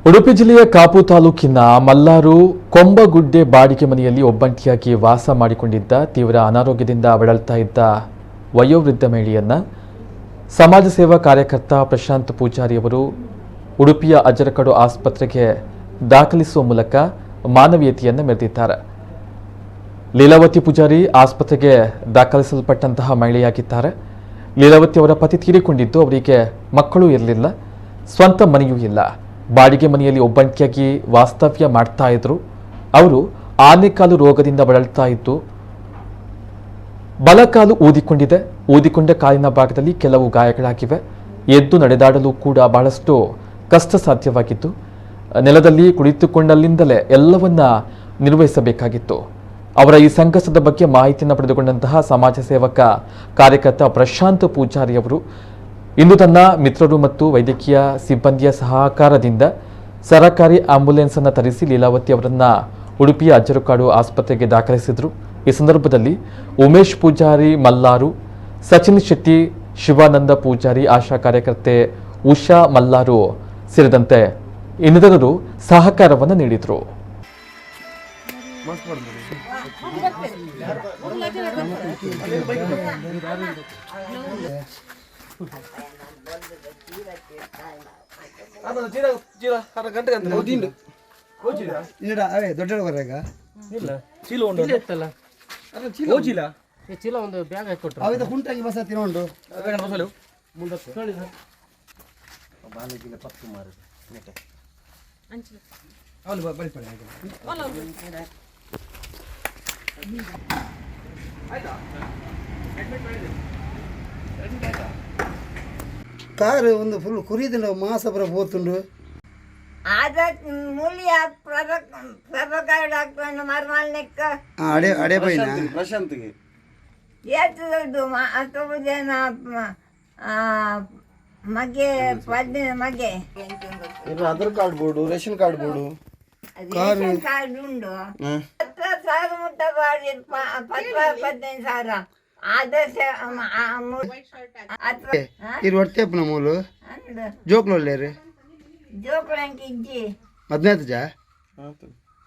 ಉಡುಪಿ ಜಿಲ್ಲೆಯ ಕಾಪು ತಾಲೂಕಿನ ಮಲ್ಲಾರು ಕೊಂಬಗುಡ್ಡೆ ಬಾಡಿಗೆ ಮನೆಯಲ್ಲಿ ಒಬ್ಬಂಟಿಯಾಗಿ ವಾಸ ಮಾಡಿಕೊಂಡಿದ್ದ ತೀವ್ರ ಅನಾರೋಗ್ಯದಿಂದ ಬಳಲ್ತಾ ಇದ್ದ ವಯೋವೃದ್ಧ ಮಹಿಳೆಯನ್ನ ಸಮಾಜ ಸೇವಾ ಕಾರ್ಯಕರ್ತ ಪ್ರಶಾಂತ್ ಪೂಜಾರಿ ಅವರು ಉಡುಪಿಯ ಅಜ್ಜರಕಾಡು ಆಸ್ಪತ್ರೆಗೆ ದಾಖಲಿಸುವ ಮೂಲಕ ಮಾನವೀಯತೆಯನ್ನು ಮೆರೆದಿದ್ದಾರೆ. ಲೀಲಾವತಿ ಪೂಜಾರಿ ಆಸ್ಪತ್ರೆಗೆ ದಾಖಲಿಸಲ್ಪಟ್ಟಂತಹ ಮಹಿಳೆಯಾಗಿದ್ದಾರೆ. ಲೀಲಾವತಿ ಅವರ ಪತಿ ತೀರಿಕೊಂಡಿದ್ದು ಅವರಿಗೆ ಮಕ್ಕಳು ಇರಲಿಲ್ಲ, ಸ್ವಂತ ಮನೆಯೂ ಇಲ್ಲ. ಬಾಡಿಗೆ ಮನೆಯಲ್ಲಿ ಒಬ್ಬಂಟಿಯಾಗಿ ವಾಸ್ತವ್ಯ ಮಾಡ್ತಾ ಇದ್ರು. ಅವರು ಆನೆಕಾಲು ರೋಗದಿಂದ ಬಳಲ್ತಾ ಇದ್ದು ಬಲಕಾಲು ಊದಿಕೊಂಡಿದೆ. ಊದಿಕೊಂಡ ಕಾಲಿನ ಭಾಗದಲ್ಲಿ ಕೆಲವು ಗಾಯಗಳಾಗಿವೆ. ಎದ್ದು ನಡೆದಾಡಲು ಕೂಡ ಬಹಳಷ್ಟು ಕಷ್ಟ ಸಾಧ್ಯವಾಗಿತ್ತು. ನೆಲದಲ್ಲಿ ಕುಳಿತುಕೊಂಡಲ್ಲಿಂದಲೇ ಎಲ್ಲವನ್ನ ನಿರ್ವಹಿಸಬೇಕಾಗಿತ್ತು. ಅವರ ಈ ಸಂಕಷ್ಟದ ಬಗ್ಗೆ ಮಾಹಿತಿಯನ್ನು ಪಡೆದುಕೊಂಡಂತಹ ಸಮಾಜ ಸೇವಕ ಕಾರ್ಯಕರ್ತ ಪ್ರಶಾಂತ್ ಪೂಜಾರಿ ಅವರು ಇಂದು ತನ್ನ ಮಿತ್ರರು ಮತ್ತು ವೈದ್ಯಕೀಯ ಸಿಬ್ಬಂದಿಯ ಸಹಕಾರದಿಂದ ಸರಕಾರಿ ಆಂಬ್ಯುಲೆನ್ಸ್ ಅನ್ನು ತರಿಸಿ ಲೀಲಾವತಿ ಅವರನ್ನ ಉಡುಪಿಯ ಅಜ್ಜರಕಾಡು ಆಸ್ಪತ್ರೆಗೆ ದಾಖಲಿಸಿದರು. ಈ ಸಂದರ್ಭದಲ್ಲಿ ಉಮೇಶ್ ಪೂಜಾರಿ ಮಲ್ಲಾರು, ಸಚಿನ್ ಶೆಟ್ಟಿ, ಶಿವಾನಂದ ಪೂಜಾರಿ, ಆಶಾ ಕಾರ್ಯಕರ್ತೆ ಉಷಾ ಮಲ್ಲಾರು ಸೇರಿದಂತೆ ಇನ್ನಿತರರು ಸಹಕಾರವನ್ನು ನೀಡಿದರು. ಇನ್ನಡ ಅವೇ ದೊಡ್ಡ ಬರಾಗ. ಚೀಲ ಒಂದು ಬ್ಯಾಗ್ ಹಾಕಿ ಕೊಟ್ರು. ಅವಿದ ಕುಂಟಾಗಿ ಬಸ ತಿನ್ನೋಂಡು. ಅವನು ಬಳಿ ಪಡೆ. ಕಾರು ಒಂದು ಫುಲ್ ಕುರಿದಿಂದ ಮಾಸ ಬರ ಪೋತುಂಡು. ಆದ ಮೂಲಿಯ ಪ್ರಭಾಕರ್ ಡಾಕ್ಟರ್ ಮರ್ಮಾಲ್ನಿಕ್ಕ. ಅಡೆ ಅಡೆ ಪೈನ. ಪ್ರಶಾಂತ್ಗೆ. ಏತ್ ದೊಡ್ಡ ಜನ ಮಗೆ ಪದ್ಮಿನ ಮಗೆ. ಇನ್ನು Aadhaar card board, ration card board. Ration card ಉಂಡು. 10,000 ಮುಟ್ಟ ಬಾಡಿ 10, 15,000 ಆದರ್ಶ ಅಥವಾ ಇರು ಹೊರ್ತೆಪ್ಪನ ಮೂಲು. ಅಂದು. ಜೋಕ್ಲು ಒಳ್ಳೇರು. ಜೋಕುಳಂಕ ಇಜ್ಜಿ. ಮದ್ನಾಯ್ತು ಜಾ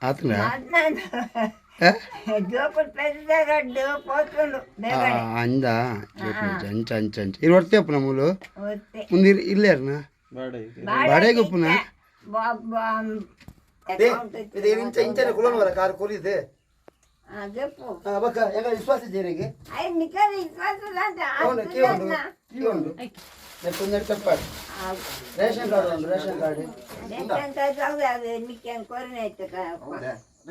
ಆತನ. 15 ಜೋಕುಲು ಪೆದ್ದ ಗಡ್ಡು ಪೋತುಂಡು ಬೇಗಡೆ. ಅಂದ ಅಂಚ ಅಂಚ ಅಂಚ ಇರು ಹೊರ್ತೆಪ್ಪನ ಮೂಲು. ಒತ್ತೆ. ಮುಂದೆ ಇಲ್ಲೇರ್ನ. ಬಾಡೆಗೆ ಉಪ್ಪುನ. ಇಂಚ ಇಂಚನೆ ಕುಲನ್ ಬರ ಕಾರ್ ಕುರಿದೆ. ದೆಪ್ಪು. ಬಕ್ಕ ಎಂಗ ವಿಶ್ವಾಸ ಜೀರಿಗೆ. I ನಿಕಲ್ ವಿಶ್ವಾಸ. ಅವನು ಕೀ ಉಂಡು, ಕೀ ಉಂಡು, ನೆಟ್ಟು ರೇಷನ್ ಕಾರ್ಡ್ ಉಂಡು, ರೇಷನ್ ಕಾರ್ಡ್. ರೇಷನ್ ಕಾರ್ಡ್ ಹೌದು, ಅದು ನಿಕ್ಕೆ ಕೊರನೆ ಇತ್ತು.